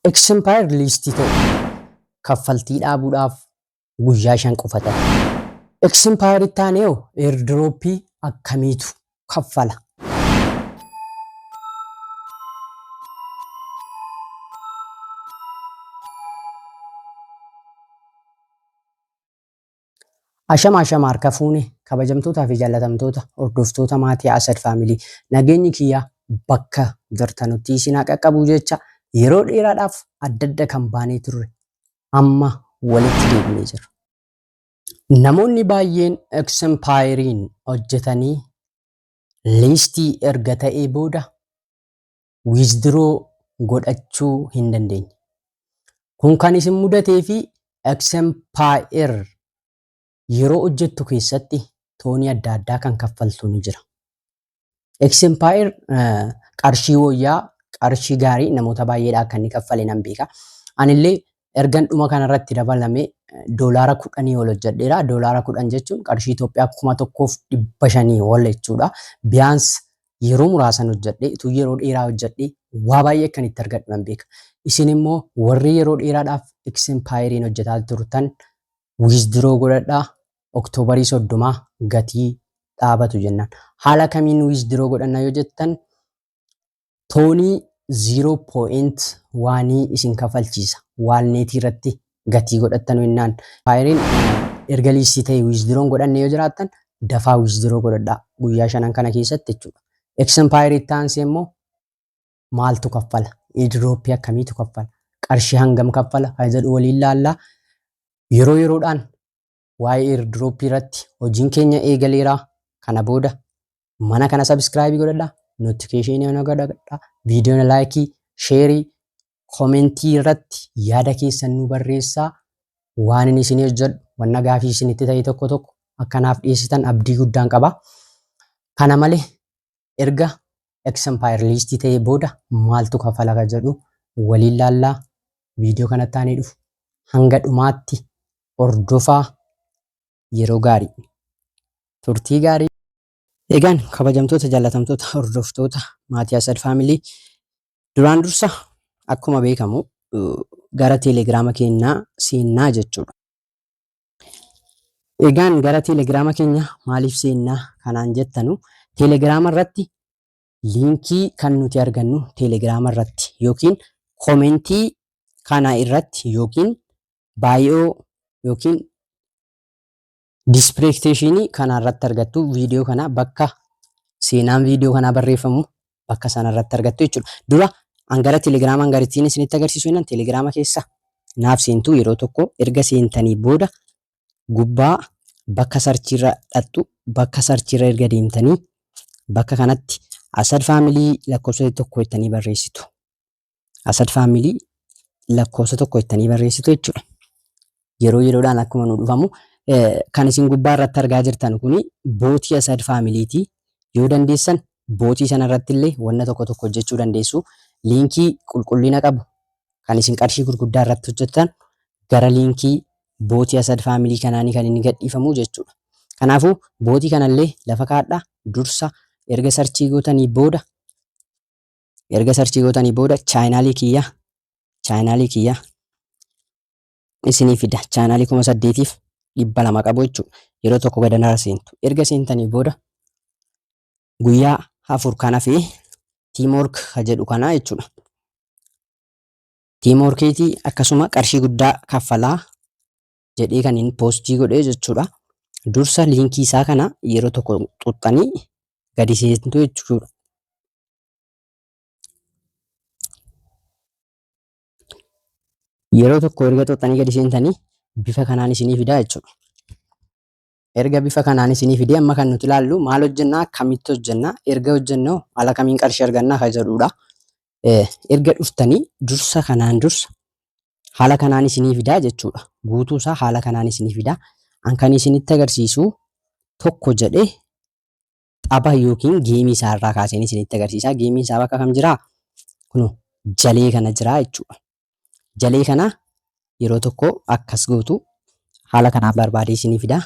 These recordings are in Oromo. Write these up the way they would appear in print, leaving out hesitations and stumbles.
X-Empire liistii ta'u kaffaltii dhaabuudhaaf guyyaa 5 qofa ta'e. X-Empire itti aanee hoo airdroppii akkamiitu kaffala? Ashama ashama harka fuune kabajamtootaa fi jaallatamtoota hordoftoota maatii Asad Family nageenyi kiyya bakka jirtanutti isin haa qaqqabu jecha yeroo dheeraadhaaf adda adda kan baanee turre amma walitti deebinee jirra. Namoonni baay'een X-Empire-iin hojjetanii liistii erga ta'ee booda withdraw godhachuu hin dandeenye. Kun kan isin mudatee fi X-Empire yeroo hojjettu keessatti toonii adda addaa kan kaffaltu ni jira. X-Empire qarshii wayyaa, qarshii gaarii namoota baay'eedhaa akka inni kaffale nan beeka. Anillee ergan dhuma kanarratti dabalame doolaara 10 ol hojjedheera. Doolaara 10 jechuun qarshii Itoophiyaa 1500 ol jechuudha. Biyaans yeroo muraasan hojjedhe, utuu yeroo dheeraa hojjedhe waa baay'ee akkan itti argadhu nan beeka. Isin immoo warri yeroo dheeraadhaaf X-Empire'n hojjetaa turtan withdraw godhadhaa. Oktoobarii 30 gatii dhaabatu jennaan. Haala kamiin withdraw godhanna yoo jettan toonii 0.1 isin kafalchiisa. Waalneetii irratti gatii godhattan jennaan. Faayiriin erga liistii ta'e withdraw godhanne yoo jiraattan dafaa withdraw godhadhaa guyyaa shanan kana keessatti jechuudha. X-Empire itti aansee immoo maaltu kaffala? Airdrop akkamiitu kaffala? Qarshii hangam kaffala? Kan jedhu waliin laallaa. Yeroo yeroodhaan waa'ee airdrop irratti hojiin keenya eegaleera. Kana booda mana kana subscribe godhadhaa, notification on godhadhaa, viidiyoon like, share, komentii irratti yaada keessan nu barreessaa. Waan inni isinii hojjedhu, wanna gaafii isinitti ta'e tokko tokko akkanaaf dhiyeessitan abdii guddaan qaba. Kana malee erga X-Empire liistii ta'ee booda maaltu kafala ka jedhu waliin laallaa. Viidiyoo kanatti aanee dhufu hanga dhumaatti hordofaa. Yeroo gaarii. Turtii gaarii. Egaan kabajamtoota jaallatamtoota hordoftoota maatii Asad Family duraan dursa akkuma beekamu gara teelegiraama keenyaa seennaa jechuudha. Egaan gara teelegiraama keenya maaliif seennaa kanaan jettanu teelegiraama irratti liinkii kan nuti argannu teelegiraama irratti yookiin komentii kana irratti yookiin baay'oo yookiin dispireekteeshinii kana irratti argattu viidiyoo kana bakka seenaan viidiyoo kanaa barreeffamu bakka sana irratti argattu jechuudha. Dura an gara teelegiraama an garittiin isinitti agarsiisu jennaan teelegiraama keessa naaf seentu yeroo tokko erga seentanii booda gubbaa bakka sarchiirra dhattu bakka sarchiirra erga deemtanii bakka kanatti Asad Family lakkoofsa tokko jettanii barreessitu. Asad Family lakkoofsa tokko jettanii barreessitu jechuudha. Yeroo yeroodhaan akkuma nu dhufamu kan isin gubbaa irratti argaa jirtan kuni bootii Asad Family'ti. Yoo dandeessan bootii sana irratti illee wanna tokko tokko hojjechuu dandeessu. Liinkii qulqullina qabu kan isin qarshii gurguddaa irratti hojjettan gara liinkii bootii Asad Family kanaanii kan inni gadhiifamu jechuudha. Kanaafuu bootii kanallee lafa kaadhaa dursa erga sarchii gootanii booda erga sarchii gootanii booda chaayinaalii kiyya isinii fida. Chaayinaalii 8200 qabu jechuudha. Yeroo tokko gadanara seentu. Erga seentanii booda guyyaa 4 kan hafe teamwork ka jedhu kana jechuudha. Teamworkiitii akkasuma qarshii guddaa kaffalaa jedhee kan inni poostii godhee jechuudha. Dursa liinkii isaa kana yeroo tokko xuxxanii gadi seentu jechuudha. Yeroo tokko erga xuxxanii gadi seentanii bifa kanaan isinii fidaa jechuudha. Erga bifa kanaan isinii fidee amma kan nuti ilaallu maal hojjennaa, akkamitti hojjennaa, erga hojjennoo haala kamiin qarshii argannaa kan jedhudha. Erga dhuftanii dursa kanaan dursa haala kanaan isinii fidaa jechuudha. Guutuu isaa haala kanaan isinii fidaa. An kan isinitti agarsiisu tokko jedhee tapha yookiin geemii isaa irraa kaaseen isinitti agarsiisa. Geemiin isaa bakka kam jiraa? Kunoo jalee kana jiraa jechuudha. Jalee kana yeroo tokko akkas gootu haala kanaan barbaadee isinii fida.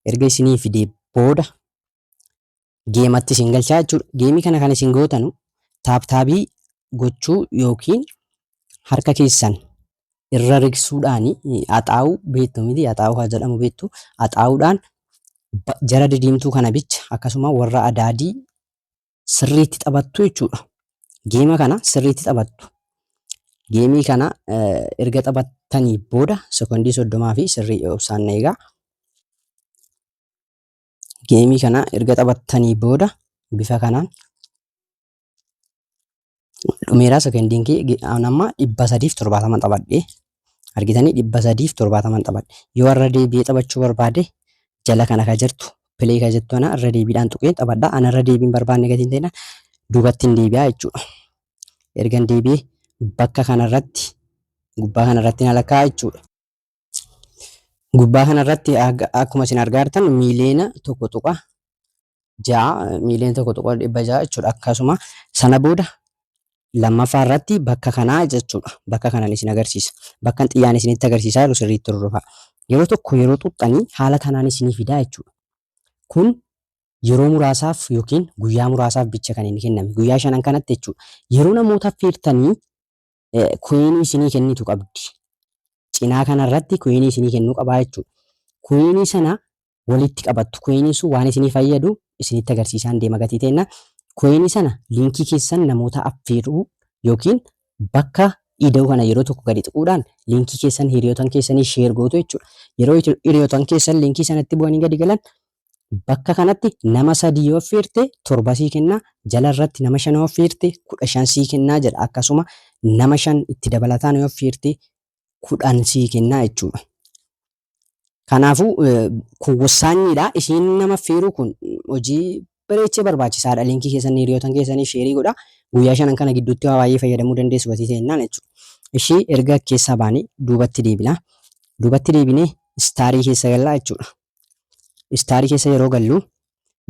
Erga isinii fidee booda geematti isin galchaa jechuudha. Geemii kana kan isin gootanu taaptaabii gochuu yookiin Harka keessan irra rigsuudhaan, haxaa'uu beektu miti, haxaa'uu haa jedhamu beektu, haxaa'uudhaan jara didiimtuu kana bicha akkasuma warra adaadii sirriitti taphattu jechuudha. Game kana sirriitti taphattu. Game kana erga taphattanii booda sekondii 30 fi sirrii obsaan na eegaa. Game kana erga taphattanii booda bifa kanaan dhumeeraa. Sekondiin kee amma 370 taphadhee argitanii, 370 taphadhe. Yoo irra deebi'ee taphachuu barbaade, jala kana ka jirtu play ka jettu kana irra deebiidhaan tuqee taphadha. Ana irra deebiin barbaanne gatiin ta'ina duubatti hin deebi'aa jechuudha. Ergan deebi'ee bakka kanarratti, gubbaa kanarratti na lakkaa'aa jechuudha. Gubbaa kanarratti akkuma isin argaa jirtan 1.6 miiliyoona 1.6 jechuudha. Akkasuma sana booda lammaffaa irratti bakka kanaa jechuudha. Bakka kanaan isin agarsiisa. Bakka xiyyaan isinitti agarsiisaa jiru sirriitti hordofaa. Yeroo tokko yeroo tuqxanii haala kanaan isinii fidaa jechuudha. Kun yeroo muraasaaf yookiin guyyaa muraasaaf bicha kan inni kenname. Guyyaa 5n kanatti jechuudha. Yeroo namoota affeertanii coin isinii kennitu qabdi. Cinaa kanarratti coin isinii kennuu qabaa jechuudha. Coin sana walitti qabattu. Coiniin sun waan isinii fayyadu isinitti agarsiisaan deema gatii ta'inna. Coin sana link keessan namoota affeeruu yookiin bakka ida'uu kana yeroo tokko gadi tuquudhaan link keessan hiriyootan keessanii share gootu jechuudha. Yeroo hiriyootan keessan link sanatti bu'anii gadi galan, bakka kanatti nama sadii yoo affeerte 7 sii kennaa, jala irratti nama shan yoo affeerte 15 sii kennaa jedha. Akkasuma nama shan itti dabalataan yoo affeerte 10 sii kennaa jechuudha. Kanaafuu kun wasaanyiidha. Isiin nama affeeruu kun hojii bareechee barbaachisaadha. Link keessan hiriyootan keessanii share godha. Guyyaa 5n kana gidduutti waa baay'ee fayyadamuu dandeessu gatii ta'ennaan jechuudha. Ishii erga keessaa baanee duubatti deebina. Duubatti deebinee star keessa gallaa jechuudha. Star keessa yeroo gallu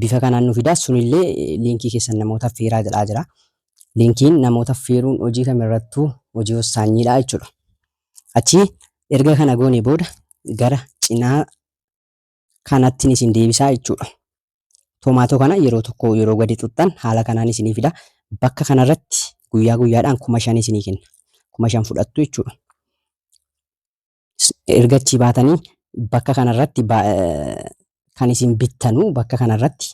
bifa kanaan nu fida. Sunillee link keessan namoota affeeraa jedhaa jira. Linkiin namoota affeeruun hojii kamirrattuu hojii wasaanyiidha jechuudha. Achi erga kana goone booda gara cinaa kanatti isin deebisaa jechuudha. Tomato kana yeroo tokko yeroo gadi xuxxan haala kanaan isinii fida. Bakka kanarratti guyyaa guyyaadhaan 5,000 isinii kenna. 5,000 fudhattu jechuudha. Erga achii baatanii bakka kanarratti kan isin bittanuu, bakka kanarratti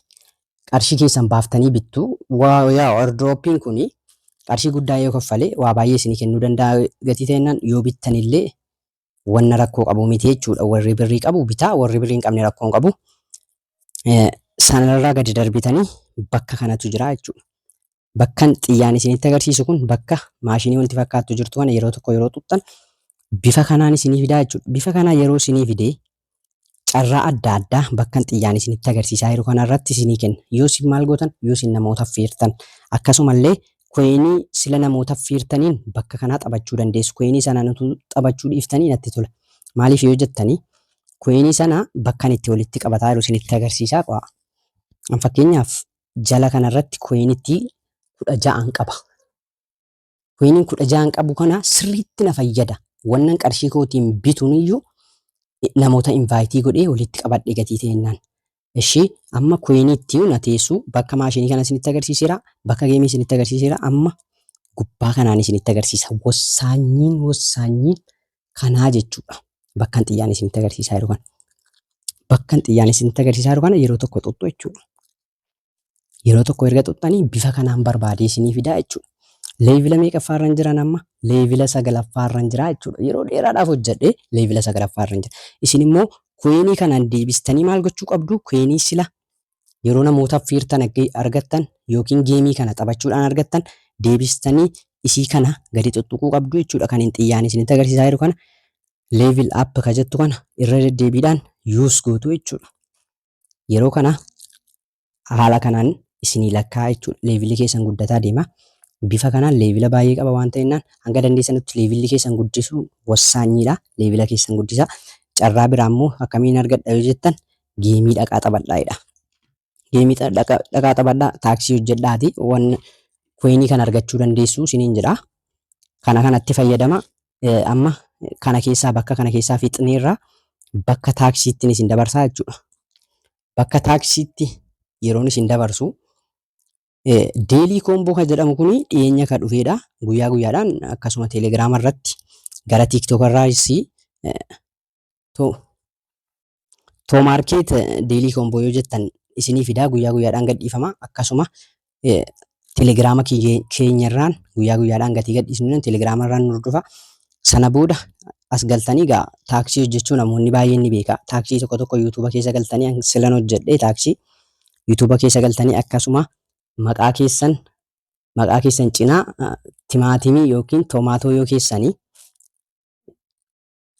qarshii keessan baaftanii bittu. Yaa airdropiin kuni qarshii guddaa yoo kaffale waa baay'ee isinii kennuu danda'a gatii ta'ennaan, yoo bittanillee wanna rakkoo qabu miti jechuudha. Warri birrii qabu bitaa, warri birrii hin qabne rakkoo hin qabu. Sanarraa gadi darbitanii bakka kanatu jira jechuudha. Bakkan xiyyaan isinitti agarsiisu kun, bakka maashinii wanti fakkaattu jirtu kana yeroo tokko yeroo xuxxan bifa kanaan isinii fidaa jechuudha. Bifa kanaa yeroo isinii fidee carraa adda addaa bakkan xiyyaan isinitti agarsiisaa jiru kanarratti isinii kenna. Yoo isin maal gootan, yoo isin namoota affeertan, akkasumallee coin sila namoota affeertaniin bakka kanaa taphachuu dandeessu. Coin sana utuu taphachuu dhiiftanii natti tola. Maaliif yoo jettanii, coin sana bakkan itti walitti qabataa jiru isinitti agarsiisaa qo'a. Fakkeenyaaf jala kanarratti coinitti 16n qaba. Coiniin 16n qabu kana sirriitti na fayyada. Wannan qarshii kootiin bituun iyyuu namoota invite godhee walitti qabadhe gatii ta'ennaan. Ishii amma coinitti na teessu bakka maashinii kana isinitti agarsiiseera. Bakka game isinitti agarsiiseera. Amma gubbaa kanaan isinitti agarsiisa. Wasaanyiin wasaanyiin kanaa jechuudha. Bakkan xiyyaan isinitti agarsiisaa jiru kana. Bakkan xiyyaan isinitti agarsiisaa jiru kana yeroo tokko xuxxu jechuudha. Yeroo tokko erga xuxxanii bifa kanaan barbaadee isinii fidaa jechuudha. Level meeqaffaarran jiran amma? Level sagalaffaarran jira jechuudha. Yeroo dheeraadhaaf hojjedhee level sagalaffaarran jira. Isin immoo coin kanaan deebistanii maal gochuu qabdu? Coin sila yeroo namoota affeertan argattan yookiin game kana taphachuudhaan argattan deebistanii isii kana gadi xuxuquu qabdu jechuudha. Kan hin xiyyaan isinitti agarsiisaa jiru kana level up ka jettu kana irra deddeebiidhaan use gootu jechuudha. Yeroo kana haala kanaan isinii lakkaa jechuudha. Levelli keessan guddataa deema. Bifa kanaan level baay'ee qaba waan ta'ennaan hanga dandeessanitti levelli keessan guddisuun wasaanyiidha. Level keessan guddisaa. Carraa biraa immoo akkamiin argadha yoo jettan, game dhaqaa taphadhaa'edha. Game dhaqaa taphadhaa, task hojjedhaati waan coin kana argachuu dandeessu isiniin jedha. Kana kanatti fayyadama. Amma kana keessaa, bakka kana keessaa fixneerra, bakka taskiitti isin dabarsaa jechuudha. Bakka taskiitti yeroon isin dabarsu Daily combo kan jedhamu kun dhiyeenya kan dhufedha. Guyyaa guyyaadhaan akkasuma Telegiraama irratti gara TikTok irraas Tomarket daily combo yoo jettan isinii fidaa, guyyaa guyyaadhaan gadhiifama. Akkasuma Telegiraama keenyarraan guyyaa guyyaadhaan gatii gadhiisnu Telegiraama irraan nu hordofa. Sana booda as galtanii gaa task hojjechuu namoonni baay'een ni beeka. Task tokko tokko YouTube keessa galtanii, silan hojjedhee, task YouTube keessa galtanii akkasuma maqaa keessan cinaa timaatimii yookiin tomato yoo keessanii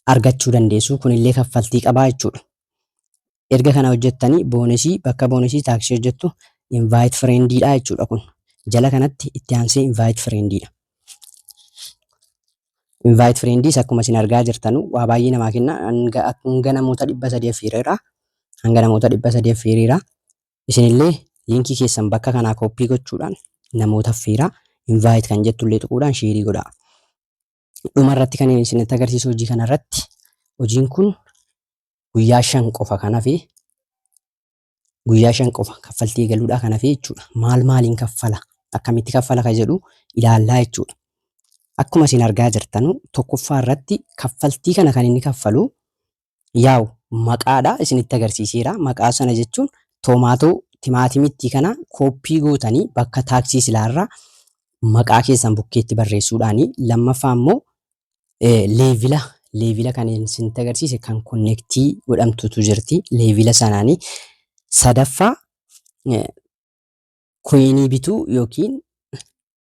argachuu dandeessu. Kunillee kaffaltii qabaa jechuudha. Erga kana hojjettanii bonus, bakka bonus task hojjettu, invite friendiidha jechuudha kun. Jala kanatti itti aansee invite friendiidha. Invite friendiis akkuma isin argaa jirtanu waa baay'ee namaa kenna. Hanga namoota 300 affeereera. Hanga namoota 300 affeereera. Isinillee liinkii keessan bakka kanaa copy gochuudhaan namoota affeeraa. Invite kan jettullee tuquudhaan share godhaa. Dhuma irratti kan isinitti agarsiisu, hojii kanarratti, hojiin kun guyyaa 5 qofa kan hafe, guyyaa 5 qofa kaffaltii eegaluudhaa kan hafe jechuudha. Maal maaliin kaffala? Akkamitti kaffala kan jedhu ilaallaa jechuudha. Akkuma isin argaa jirtanu, tokkoffaa irratti kaffaltii kana kan inni kaffalu yaa'u maqaadha, isinitti agarsiiseera. Maqaa sana jechuun tomato, timaatimittii kana copy gootanii bakka task silaarraa maqaa keessan bukkeetti barreessuudhaani. Lammaffaa immoo levela kan isinitti agarsiise kan connect godhamtutu jirti levela sanaanii. Sadaffaa coin bituu yookiin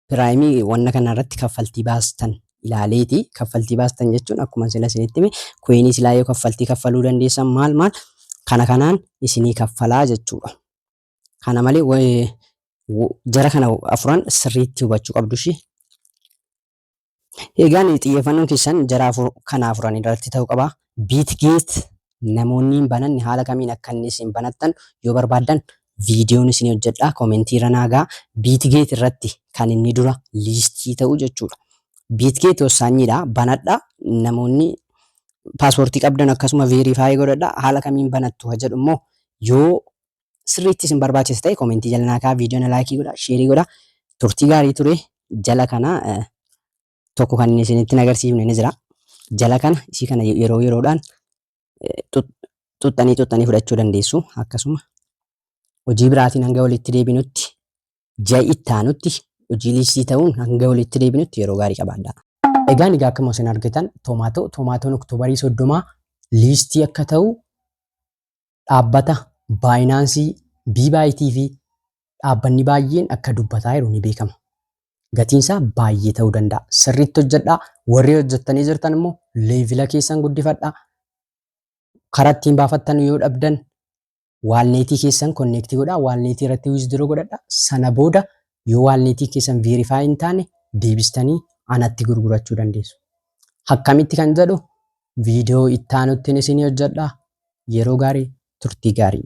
Prime wanna kana irratti kaffaltii baastan ilaaleeti. Kaffaltii baastan jechuun akkuma sila isinitti hime, coin silaa yoo kaffaltii kaffaluu dandeessan, maal maal kana kanaan isinii kaffalaa jechuudha. Kana malee jara kana afuran sirriitti hubachuu qabdu ishee. Egaan xiyyeeffannoon keessan jara kana afuran irratti ta'uu qaba. Bitget namoonni hin bananne haala kamiin akka inni isin banattan yoo barbaaddan viidiyoon isin hojjedha. Comment irra naagaa. Bitget irratti kan inni dura list ta'u jechuudha. Bitget wasaanyiidha. Banadha. Namoonni paaspoortii qabdan akkasuma verify godhadha. Haala kamiin banattu ha jedhu immoo yoo sirriitti isin barbaachisa ta'e comment jala naa kaa'aa, viidiyoon like godha, share godha. Turtii gaarii ture. Jala kana tokko kan inni isinitti agarsiifne ni jira. Jala kana isii kana yeroo yeroodhaan xuxxanii xuxxanii fudhachuu dandeessu. Akkasuma hojii biraatiin hanga walitti deebinutti, ji'a itti aanutti hojii list ta'uun hanga walitti deebinutti yeroo gaarii qabaadhaa. Egaan egaa akkuma isin argitan tomatoon October 30 list akka ta'u dhaabbata Binance, Bybit fi dhaabbanni baay'een akka dubbataa jiru ni beekama. Gatiin isaa baay'ee ta'uu danda'a. Sirriitti hojjedhaa. Warri hojjettanii jirtan immoo levela keessan guddifadhaa. Karaa ittiin baafattan yoo dhabdan wallet keessan connect godhaa. Wallet irratti withdraw godhadhaa. Sana booda yoo wallet keessan verify hin taane deebistanii anatti gurgurachuu dandeessu. Akkamitti kan jedhu viidiyoo itti aanutti isinii hojjedhaa. Yeroo gaarii, turtii gaarii.